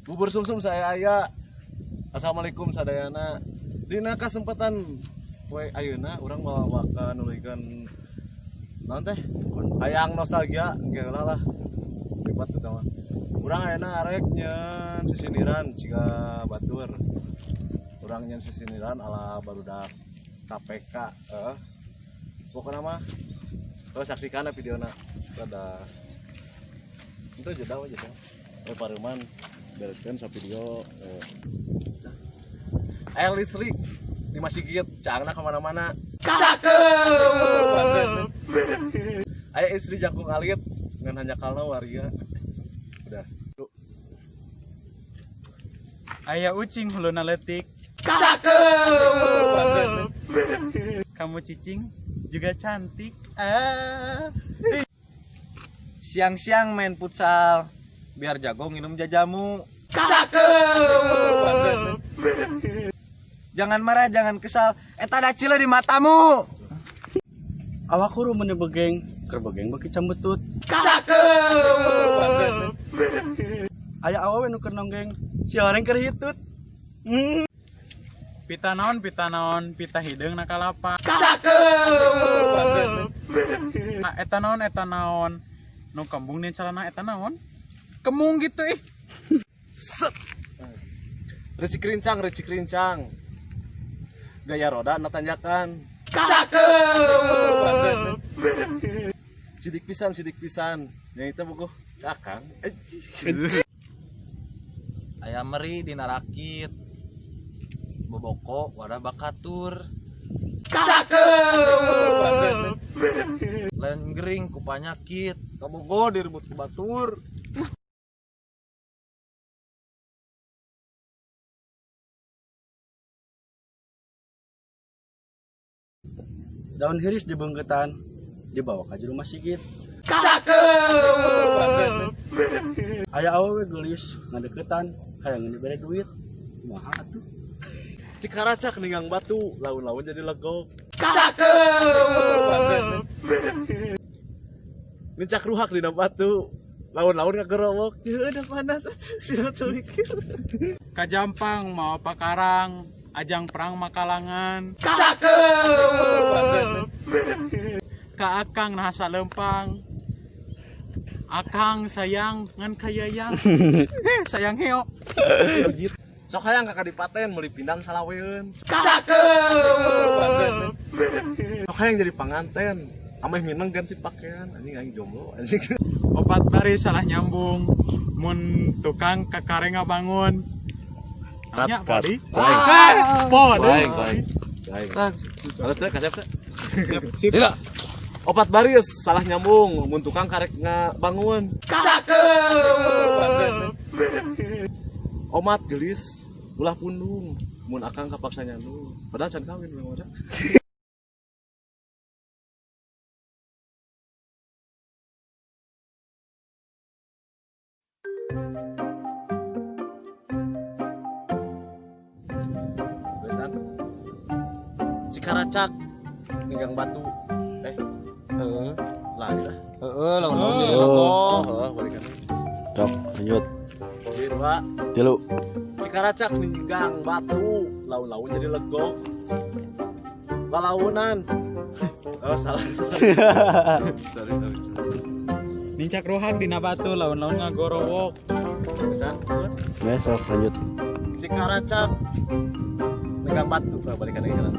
Bubur sumsum saya aya. Assalamualaikum sadayana. Dina kesempatan poe ayeuna urang bakal nuluykeun naon teh? Hayang nostalgia geula lah. Lipat eta mah. Urang ayeuna arek nyeun sisindiran jiga batur. Urang nyeun sisindiran ala barudak KPK heeh. Pokona mah saksikan videona. Dadah. Itu jeda we jeda. Paruman bereskeun sa video air listrik di masjid caangna kemana-mana. Cakep. Aya istri jangkung alit ngan hanya kalna waria. Udah. Aya ucing huluna leutik. Cakep. Kamu cicing juga cantik. Ah. Siang-siang main futsal biar jago minum jajamu. Cakep. Jangan marah, jangan kesal. Eta ada cile di matamu. Awak huru meni begeng, keur begeng beuki cambetut. Cakep. Aya awewe nu keur nonggeng, si horeng keur hitut. Pita naon, pita naon, pita hideung na kalapa. Cakep. Nah, eta naon, eta naon. Nu kembung di celana eta naon? Kemung gitu ih. Set. Resik rincang, resik rincang. Gaya roda na tanjakan. Cakep. Sidik pisan, sidik pisan. Yang itu buku kakang. Aya meri dina rakit. Boboko wadah bakatur. Cakep. Lain gering ku panyakit. Kabogo direbut ku batur. Daun hiris dibeungkeutan, dibawa ka jero masjid. Cakep. Aya awewe geulis ngadeukeutan, hayang dibere duit. Kumaha atuh? Cikaracak ninggang batu, laun-laun jadi legok. Cakep. Nincak ruhak dina batu, laun-laun ngagerowok. Ya udah panas atuh, sina teu mikir. Kajampang mau pakarang, ajang perang makalangan. Cakep. Ka akang nahasa lempang. Akang sayang ngan kayayang. Sayang heo. Sok hayang ka kadipaten meuli pindang salaweun. Cakep. Sok hayang jadi panganten, ameh mineng ganti pakaian, anjing aing jomblo anjing. Opat baris salah nyambung. Mun tukang kakare ngabangun. Nya padi. Padi. Baik, baik. Harus teh kasep teh. Sip. Tidak. Opat baris salah nyambung, mun tukang karek ngabangun. Cakep. Omat gelis ulah pundung, mun akang kapaksa nyandung. Padahal can kawin urang mah. Besan. Cikaracak ninggang batu. Heeh. Lah lah. Heeh, laun-laun jadi legok. Heeh, balikan. Sok, lanjut. Jadi dua. Tilu. Cikaracak ninggang batu, laun-laun jadi legok. Lalaunan. Oh, salah. Sorry, sorry. Nincak ruhak dina batu, laun-laun ngagorowok. Bisa? Besok lanjut. Cikaracak ninggang batu, nah, balikan lagi jalan.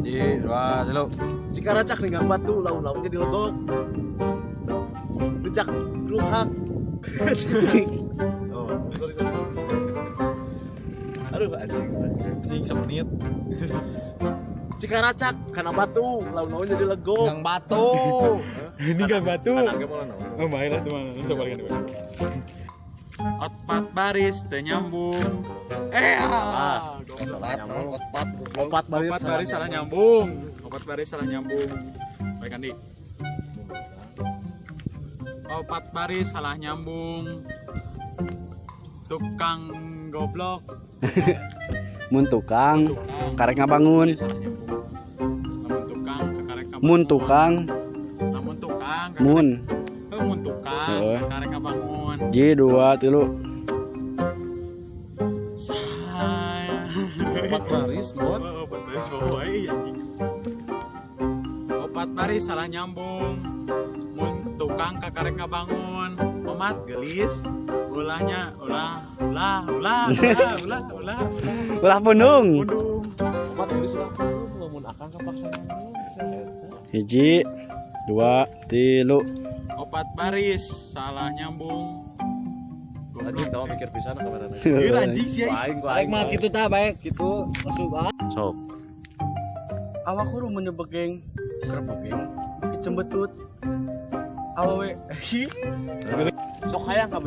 Ji, dua, tilu. Cikaracak ninggang batu, laun-laun jadi legok. Nincak ruhak. Oh, sorry, sorry. Aduh, anjing. Anjing semenit. Cikaracak kana batu, laun-laun jadi legok. Gang batu. Ninggang batu. Kana ge moal naon. Oh, baiklah teman, coba balikan dulu. Opat baris teu nyambung. Salah. Goblok. Opat, Opat baris. Opat baris salah nyambung. Opat baris salah nyambung. Balikan di. Opat baris salah nyambung. Tukang goblok. Mun tukang karek ngabangun. Salah nyambung. Lamun tukang karek ngabangun. Mun tukang Lamun tukang mun Mun tukang Heeh. karek ngabangun. Ji dua tilu. Opat baris, Bon. Opat baris wae anjing. Opat baris salah nyambung. Mun tukang kakarek ngabangun, omat gelis, ulahnya ulah ulah ulah ulah ulah ulah Ulah pundung. pundung. Opat gelis ulah pundung, lamun akang kapaksa nyambung. 1 2 3. Opat baris salah nyambung. Anjing tawa mikir pisan kamerana. Ieu anjing sia. Aing gua Baik mah kitu tah baik kitu masuk ah. Sok. Awak huru mun begeng, keur begeng beuki cembetut. Awewe Sok hayang ka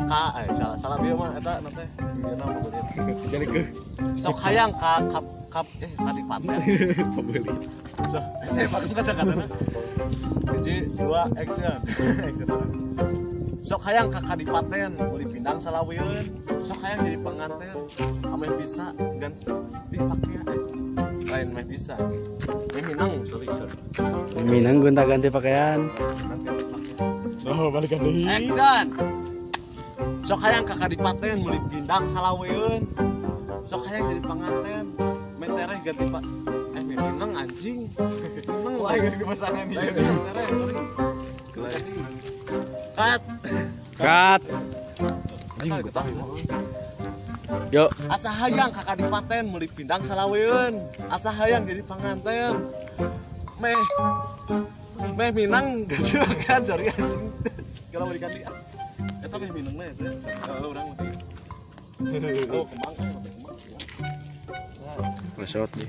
ka salah salah bieu mah eta na teh. Bieu na pokoknya. Jadi ke. Sok hayang ka ka ka kadipaten. Pembeli. Sok, saya bagus kata-katana. 1 2 action. Action. Sok hayang ka kadipaten meuli pindang salaweun. Sok hayang jadi pengantin. Ameh bisa ganti pakaian. Lain meh bisa. Meh minang, sorry sorry. Minang gonta ganti pakaian. Ganti pakaian. Oh, balikan deui. Action. Sok hayang ka kadipaten meuli pindang salaweun. Sok hayang jadi pengantin. Meh tereh ganti pak. Meh minang anjing. Minang. Wah, geus kepesanan Lain ieu. minang tereh, sorry. Cut. Cut. Anjing getah. Yo. Asa hayang ka kadipaten meuli pindang salaweun. Asa hayang jadi panganten. Meh meh minang ganti makan sorry anjing. Kalau balikan dia. Eta meh minang mah eta. Kalau urang mah. Oh, kembang kan, kembang. Ngesot deh.